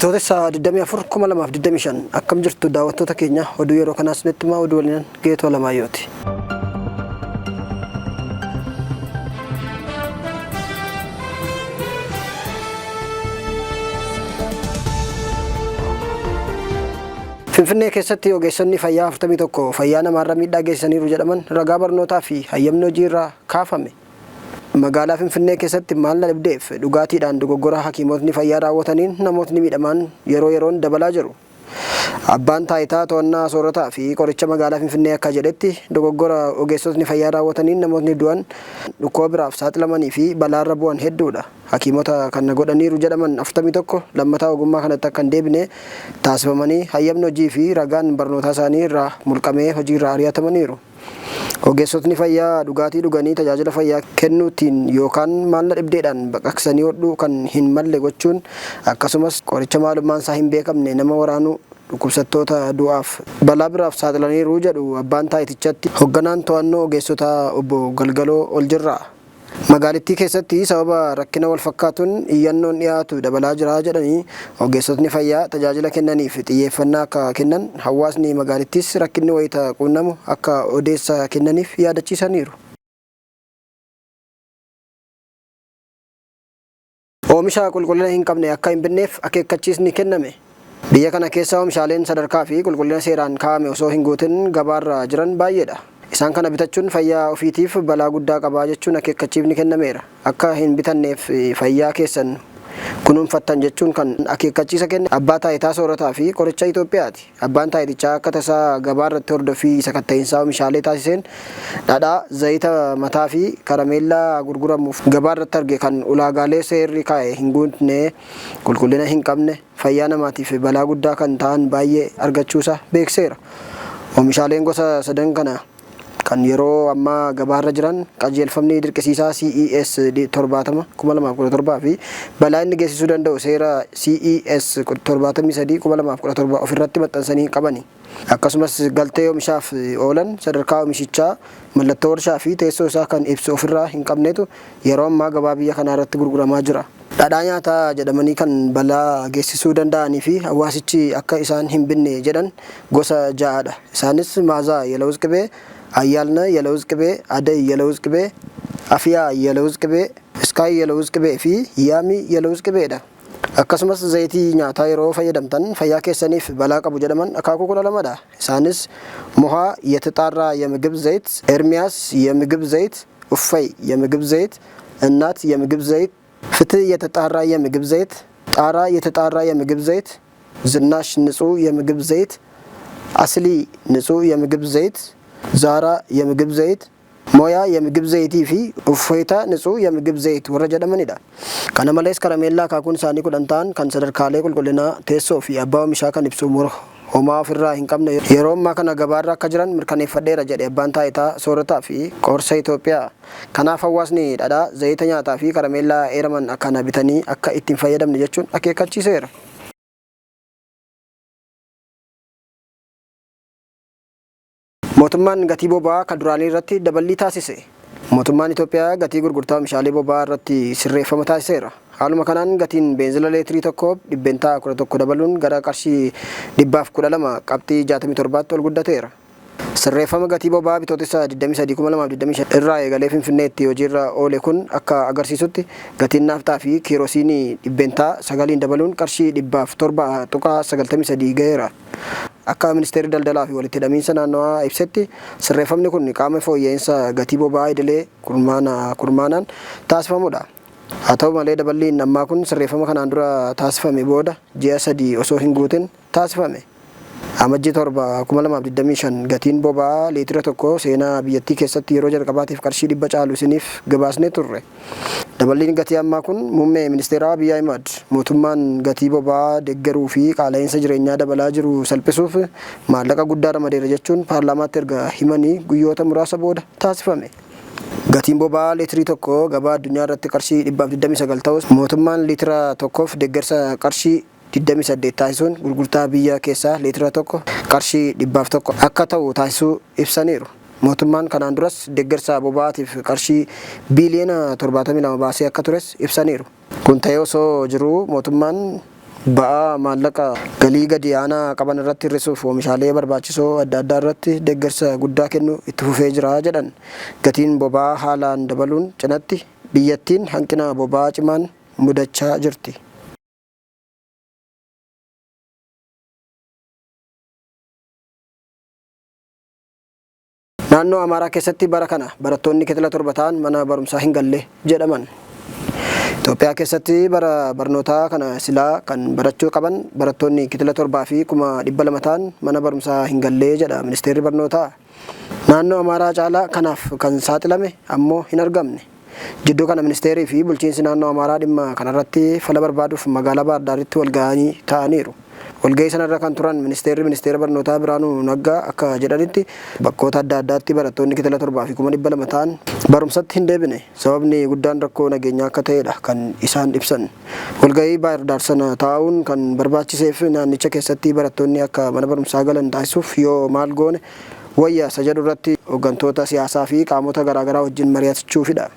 Bitootessa 24 2025 akkam jirtu daawwattoota keenya oduu yeroo kanaas isinitti himaa oduu waliin Geetoo Alamaayyooti. Finfinnee keessatti ogeessonni fayyaa 41 fayyaa namaarra miidhaa geessisaniiru jedhaman ragaa barnootaa fi hayyamni hojii irraa kaafame. Magaalaa Finfinnee keessatti maal na dhibdeef dhugaatiidhaan dogoggora hakiimotni fayyaa raawwataniin namootni miidhamaan yeroo yeroon dabalaa jiru. Abbaan Taayitaa To'annaa Soorataa fi Qoricha Magaalaa Finfinnee akka jedhetti dogoggora ogeessotni fayyaa raawwataniin namootni du'an, dhukkuba biraaf saaxilamanii fi balaarra bu'an hedduudha. Hakiimota kana godhaniiru jedhaman 41 lammataa ogummaa kanatti akka hin deebine taasifamanii hayyamni hojii fi ragaan barnootaa isaanii irraa mulqamee hojiirraa ari'atamaniiru. Ogeessotni fayyaa dhugaatii dhuganii tajaajila fayyaa kennuutiin yookaan maal na dhibdeedhaan baqaqsanii hodhuu kan hin malle gochuun akkasumas qoricha maalummaan isaa hin beekamne nama waraanuu dhukkubsattoota du'aaf balaa biraaf saaxilaniiru jedhu abbaan taayitichatti hogganaan to'annoo ogeessotaa obbo Galgaloo Oljirraa. Magaalittii keessatti sababa rakkina walfakkaatuun iyyannoon dhiyaatu dabalaa jira jedhanii, ogeessotni fayyaa tajaajila kennaniif xiyyeeffannaa akka kennan, hawaasni magaalittiis rakkinni wayita quunnamu akka odeessa kennaniif yaadachiisaniiru. Oomisha qulqullina hin qabne akka hin binneef akeekkachiisni kenname. Biyya kana keessa oomishaaleen sadarkaa fi qulqullina seeraan kaa'ame osoo hin guutin gabaarra jiran baay'eedha. Isaan kana bitachuun fayyaa ofiitiif balaa guddaa qaba jechuun akeekkachiifni kennameera. Akka hin bitanneef fayyaa keessan kunuunfattan jechuun kan akeekkachiisa kenne Abbaa Taayitaa Soorataa fi Qoricha Itoophiyaati. Abbaan taayitichaa akka tasaa gabaarratti hordoffii sakatta'iinsaa omishaalee taasiseen dhadhaa, zayita mataa fi karameellaa gurguramuuf gabaarratti arge kan ulaagaalee seerri kaa'e hin guutne, qulqullina hin qabne, fayyaa namaatiif balaa guddaa kan ta'an baay'ee argachuusaa beeksiseera. Omishaaleen gosa sadan kana kan yeroo ammaa gabaarra jiran qajeelfamni dirqisiisaa CES 70, 2017 fi balaa inni geessisuu danda'u seera CES 73, 2017 ofirratti maxxansanii hin qabani. Akkasumas galtee omishaaf oolan, sadarkaa omishichaa, mallattoo warshaa fi teessoo isaa kan ibsu ofirraa hin qabnetu yeroo ammaa gabaa biyya kanaarratti gurguramaa jira. Dhadhaa nyaataa jedhamanii kan balaa geessisuu danda'anii fi hawaasichi akka isaan hin binne jedhan gosa ja'adha. Isaanis Maazaa Yelawuz Qibee, Ayyaalna Yelawuz Qibee, Aday Yelawuz Qibee, Afiyaa Yelawuz Qibee, Iskaay Yelawuz Qibee fi Yaamii Yelawuz Qibeedha. Akkasumas zayitii nyaataa yeroo fayyadamtan fayyaa keessaniif balaa qabu jedhaman akaakuu 12 dha. Isaanis Mohaa Yetexaarraa Yemigib Zayit, Ermiyaas Yemigib Zayit, Uffay Yemigib Zayit, Innaat Yemigib Zayit, Fitih የተጣራ የምግብ ዘይት፣ ጣራ የተጣራ የምግብ ዘይት፣ ዝናሽ ንጹህ የምግብ ዘይት፣ አስሊ ንጹህ የምግብ ዘይት፣ ዛራ የምግብ ዘይት፣ ሞያ የምግብ zayitii fi Uffeeta ንጹህ የምግብ ዘይት warra jedhamanidha. Kana malees karameellaa akaakuun isaanii 10 ta'an kan sadarkaalee qulqullinaa, teessoo fi abbaa omishaa kan ibsu homaa ofirraa hin qabne yeroo ammaa kana gabaarra akka jiran mirkaneeffadheera jedhe Abbaan Taayitaa Soorataa fi Qorsa Itoophiyaa. Kanaaf hawaasni dhadhaa, zayita nyaataa fi karameellaa eeraman kana bitanii akka itti hin fayyadamne jechuun akeekkachiiseera. Mootummaan gatii boba'aa ka duraanii irratti daballii taasise. Mootummaan Itoophiyaa gatii gurgurtaa omishaalee boba'aa irratti sirreeffama taasiseera. Haaluma kanaan gatiin beenzila leetirii tokkoo %11 dabaluun gara qarshii 112 qabxii 67tti ol guddateera. Sirreeffama gatii boba'aa Bitootessa 23, 2025 irraa eegalee Finfinneetti hojiirra oole kun akka agarsiisutti gatiin naafxaa fi kiirosiinii %9n dabaluun qarshii 107.93 gaheera. Akka Ministeerri Daldalaa fi Walitti Hidhamiinsa Naannawaa ibsetti, sirreeffamni kun qaama fooyya'insa gatii boba'aa idilee kurmaana kurmaanaan taasifamudha. Haa ta'u malee daballiin ammaa kun sirreeffama kanaan dura taasifame booda ji'a sadi osoo hin guutin taasifame. Amajjii 7, 2025 gatiin boba'aa liitira tokkoo seenaa biyyattii keessatti yeroo jalqabaatiif qarshii 100 caalu isiniif gabaasnee turre. Daballiin gatii ammaa kun Muummee Ministeeraa Abiy Ahimad mootummaan gatii boba'aa deggeruu fi qaala'iinsa jireenyaa dabalaa jiru salphisuuf maallaqa guddaa ramadeera jechuun paarlaamaatti erga himanii guyyoota muraasa booda taasifame. Gatiin boba'aa liitirii tokko gabaa addunyaa irratti qarshii 129 ta'us mootummaan liitira tokkoof deggersa qarshii 28 taasisuun gurgurtaa biyya keessaa liitira tokko qarshii 101 akka ta'u taasisuu ibsaniiru. Mootummaan kanaan duras deggersa boba'aatiif qarshii biiliyoona 72 baasee akka tures ibsaniiru. Kun ta'ee osoo jiruu mootummaan Ba'aa maallaqa galii gadi aanaa qaban irratti hir'isuuf oomishaalee barbaachisoo adda addaa irratti deeggarsa guddaa kennu itti fufee jira jedhan. Gatiin boba'aa haalaan dabaluun cinatti biyyattiin hanqina boba'aa cimaan mudachaa jirti. Naannoo Amaaraa keessatti bara kana barattoonni kitila 7 ta'an mana barumsaa hin galle jedhaman. Itoophiyaa keessatti bara barnootaa kana silaa kan barachuu qaban barattoonni kitila 7 fi 200,000 ta'an mana barumsaa hin galle jedha ministeerri barnootaa. Naannoo Amaaraa caalaa kanaaf kan saaxilame ammoo hin argamne. Jidduu kana ministeerrii fi bulchiinsi naannoo Amaaraa dhimma kanarratti fala barbaaduuf magaalaa Baahirdaaritti walga'anii taa'aniiru. Walga'ii sanarra kan turan Ministeerri Ministeera Barnootaa Birhaanuu Naggaa akka jedhanitti bakkoota adda addaatti barattoonni kitila 7 fi 200,000 ta'an barumsatti hin deebine. Sababni guddaan rakkoo nageenyaa akka ta'edha kan isaan ibsan. Walga'ii Baahirdaar sana taa'uun kan barbaachiseef naannicha keessatti barattoonni akka mana barumsaa galan taasisuuf yoo maal goone wayya isa jedhu irratti hoggantoota siyaasaa fi qaamota garaagaraa wajjin mari'achuufidha.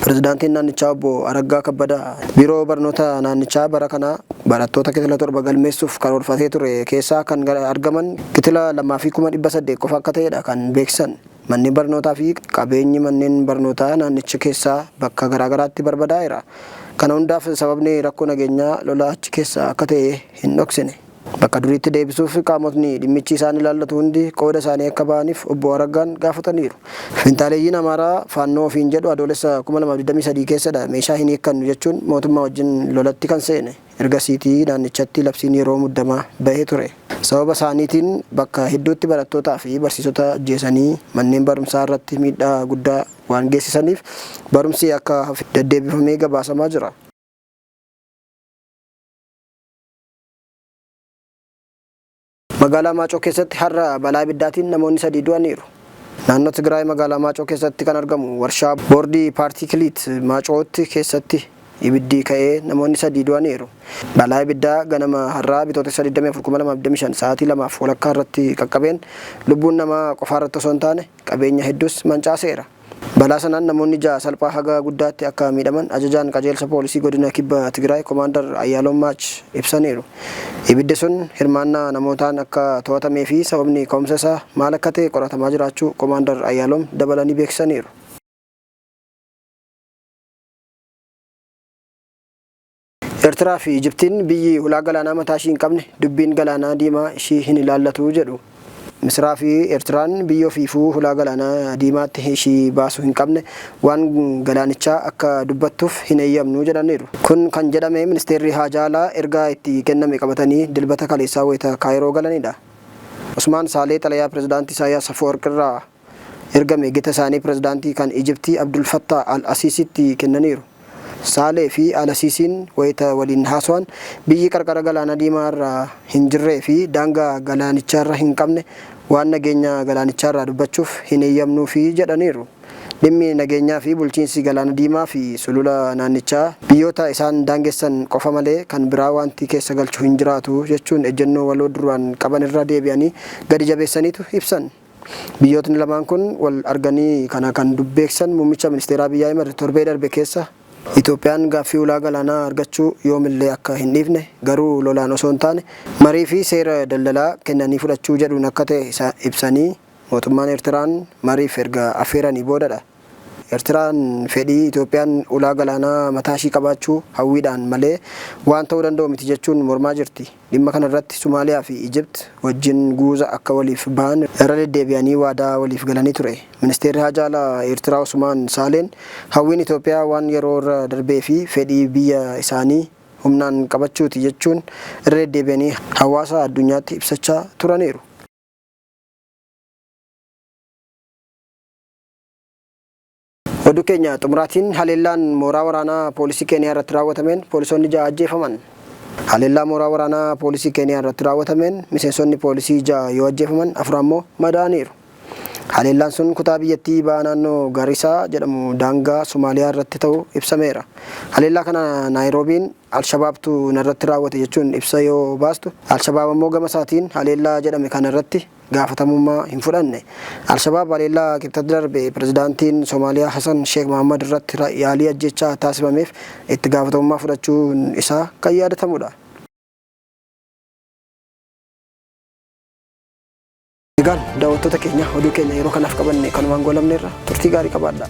Pirezidaantiin naannichaa obbo Araggaa Kabbadaa Biiroo Barnoota naannichaa bara kana barattoota kitila 7 galmeessuuf karoorfatee ture keessaa kan argaman kitila 2 fi 800,000 qofa akka ta'edha kan beeksisan. Manneen barnootaa fi qabeenyi manneen barnootaa naannicha keessaa bakka garaagaraatti barbadaa'eera. Kana hundaaf sababni rakkoo nageenyaa lola achi keessaa akka ta'e hin dhoksine. Bakka duriitti deebisuuf qaamotni dhimmichi isaan ilaallatu hundi qooda isaanii akka ba'aniif Obbo Araggaan gaafataniiru. Finxaaleeyyiin Amaaraa Faannoo ofiin jedhu Adoolessa 2023 keessadha meeshaa hin hiikkannu jechuun mootummaa wajjin lolatti kan seene. Ergasiitii naannichatti labsiin yeroo muddamaa bahee ture. Sababa isaaniitiin bakka hedduutti barattootaa fi barsiisota ajjeesanii manneen barumsaa irratti miidhaa guddaa waan geessisaniif barumsi akka hafe deddeebifamee gabaasamaa jira. Magaalaa Maacoo keessatti har'a balaa ibiddaatiin namoonni 3 du'aniiru. Naannoo Tigraay magaalaa Maacoo keessatti kan argamu warshaa boordii paartiikiliit Maacootti keessatti ibiddi ka'ee namoonni 3 du'aniiru. Balaa ibiddaa ganama har'aa Bitootessa 24, 2025 sa'aatii 2:30 irratti qaqqabeen lubbuun namaa qofaarratti osoo hin taane qabeenya hedduus mancaaseera. Balaa sanaan namoonni 6 salphaa haga guddaatti akka miidhaman ajajaan qajeelcha poolisii godina Kibba Tigraay Komaandar Ayyaaloom Maach ibsaniiru. Ibiddi sun hirmaannaa namootaan akka to'atamee fi sababni ka'umsa isaa maal akka ta'e qoratamaa jiraachuu Komaandar Ayyaaloom dabalanii beeksisaniiru. Ertiraa fi Ijiptiin biyyi hulaa galaanaa mataa ishii hin qabne dubbiin galaanaa diimaa ishii hin ilaallatu jedhu. Misraa fi Ertiraan biyyi ofiifuu hulaa galaanaa diimaatti ishii baasu hin qabne waan galaanichaa akka dubbattuuf hin eeyyamnu jedhaniiru. Kun kan jedhame ministeerri haajaa alaa ergaa itti kenname qabatanii Dilbata kaleessaa wayita Kaayiroo galanidha. Usmaan Saalee xalayaa pirezidaanti Isaayyaas Afawarqirraa ergame gita isaanii pirezidaantii kan Ijiptii Abdul Fattaah Al Asiisitti kennaniiru. Saalee fi Al Asiisiin wayita waliin haasawan biyyi qarqara galaana diimaa irra hin jirree fi daangaa galaanichaarra hin qabne waan nageenya galaanichaarraa dubbachuuf hin eeyyamnuufi jedhaniiru. Dhimmi nageenyaa fi bulchiinsi galaana diimaa fi sulula naannichaa biyyoota isaan daangessan qofa malee kan biraa waanti keessa galchu hin jiraatu jechuun ejjennoo waloo duraan qabanirra deebi'anii gadi jabeessaniitu ibsan. Biyyootni lamaan kun wal arganii kana kan beeksisan Muummicha Ministeeraa Abiy Ahimad torbee darbe keessa Itoophiyaan gaaffii ulaa galaanaa argachuu yoomillee akka hin dhiifne garuu lolaan osoo hin taane marii fi seera daldalaa kennanii fudhachuu jedhuun akka ta'e ibsanii mootummaan Eertiraan mariif erga affeeranii boodadha. Ertiraan fedhii Itoophiyaan ulaa galaanaa mataashii qabaachuu hawwiidhaan malee waan ta'uu danda'u miti jechuun mormaa jirti. Dhimma kanarratti Sumaaliyaa fi Ijipt wajjin guuza akka waliif bahan irra deddeebi'anii waadaa waliif galanii ture. Ministeerri Haajaa Alaa Eertiraa Usumaan Saaleen hawwiin Itoophiyaa waan yeroo irra darbee fi fedhii biyya isaanii humnaan qabachuuti jechuun irra deddeebi'anii hawaasa addunyaatti ibsachaa turaniiru. Oduu keenya xumuraatiin haleellaan mooraa waraanaa poolisii Keeniyaa irratti raawwatameen poolisoonni 6 ajjeefaman. Haleellaa mooraa waraanaa poolisii Keeniyaa irratti raawwatameen miseensonni poolisii 6 yoo ajjeefaman 4 ammoo madaa'aniiru. Haleellaan sun kutaa biyyattii baha naannoo Gaarisaa jedhamu daangaa Somaaliyaa irratti ta'uu ibsameera. Haleellaa kana Naayiroobiin Al-Shabaabtu narratti raawwate jechuun ibsa yoo baastu, Al-Shabaab ammoo gama isaatiin haleellaa jedhame kana irratti gaafatamummaa hin fudhanne. Al-Shabaab haleellaa Kibxata darbe pirezidaantiin Somaaliyaa Hasan Sheek Mahaammad irratti yaalii ajjeechaa taasifameef itti gaafatamummaa fudhachuun isaa kan yaadatamudha. Egaan daawwattoota keenya, oduu keenya yeroo kanaaf qabanne kanumaan goolabneerra. Turtii gaarii qabaadhaa.